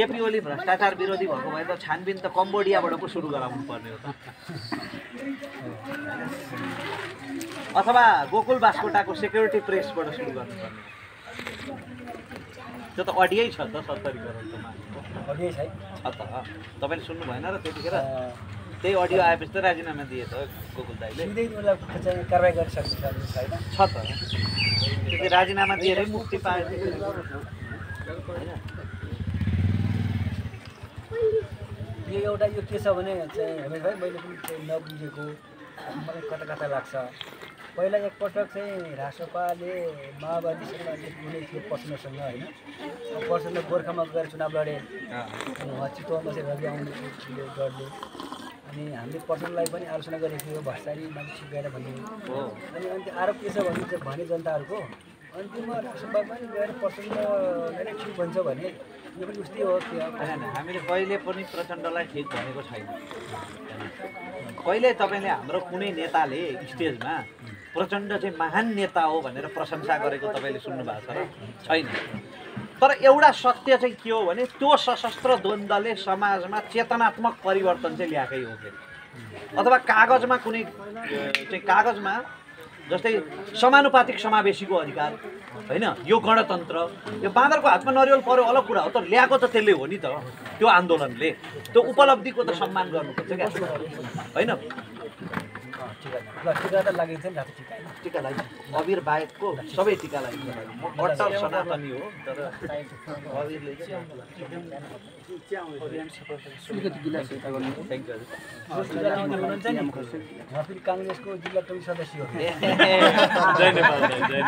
केपी ओली भ्रष्टाचार विरोधी भएको भए त छानबिन त कम्बोडियाबाट पो सुरु गराउनु पर्ने हो त अथवा गोकुल बास्कोटाको सेक्युरिटी प्रेसबाट सुरु गर्नुपर्ने त्यो त अडियै छ त 70 करोडको माग अडियै छ त तपाईले सुन्नु भएन र त्यतिखेर त्यही अडियो आएपछि त राजीनामा दिए त गोकुल दाइले सिधै उसलाई चाहिँ कारबाही गरिसक्नु छैन छ त त्यो राजीनामा दिएरै मुक्ति पाए यो एउटा यो के छ भने चाहिँ रमेश भाइ मैले पनि चाहिँ नबुझेको मलाई कता कता लाग्छ पहिला एकपटक चाहिँ राष्ट्रपाले माओवादीसँग कुनै थियो पर्सनसँग होइन पर्सन गोर्खामा गएर चुनाव लडे अनि उहाँ चितवनमा चाहिँ रवि आउने डरले अनि हामीले पर्सनलाई पनि आलोचना गरेको थियो भ्रष्टाचारी मान्छे गएर भन्ने अनि अन्त आरोप के छ भने जनताहरूको अन्तिममा राष्ट्रपा पनि गएर पर्सनले ठिक भन्छ भने यो पनि उस्तै हो कि हामीले कहिले पनि प्रचण्डलाई ठिक भनेको छैन कहिले तपाईँले हाम्रो कुनै नेताले स्टेजमा प्रचण्ड चाहिँ महान नेता हो भनेर प्रशंसा गरेको तपाईँले सुन्नु भएको छ र छैन तर एउटा सत्य चाहिँ के हो भने त्यो सशस्त्र द्वन्द्वले समाजमा चेतनात्मक परिवर्तन चाहिँ ल्याएकै हो फेरि अथवा कागजमा कुनै चाहिँ कागजमा जस्तै समानुपातिक समावेशीको अधिकार होइन यो गणतन्त्र यो बाँदरको हातमा नरिवल पर्यो अलग कुरा हो तर ल्याएको त त्यसले हो नि त त्यो आन्दोलनले त्यो उपलब्धिको त सम्मान गर्नुपर्छ क्या होइन टिका त लागेको थियो नि टिका लागि अबिर बाहेकको सबै टिका लागि म अटल सनातनी हो तर अबिरले फेरि काङ्ग्रेसको जिल्ला कमिटी सदस्य हो जय नेपाल जय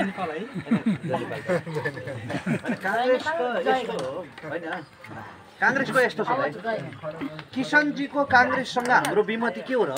नेपाल है काङ्ग्रेसको यस्तो हो होइन काङ्ग्रेसको यस्तो छ भाइ किसनजीको काङ्ग्रेससँग हाम्रो विमति के हो र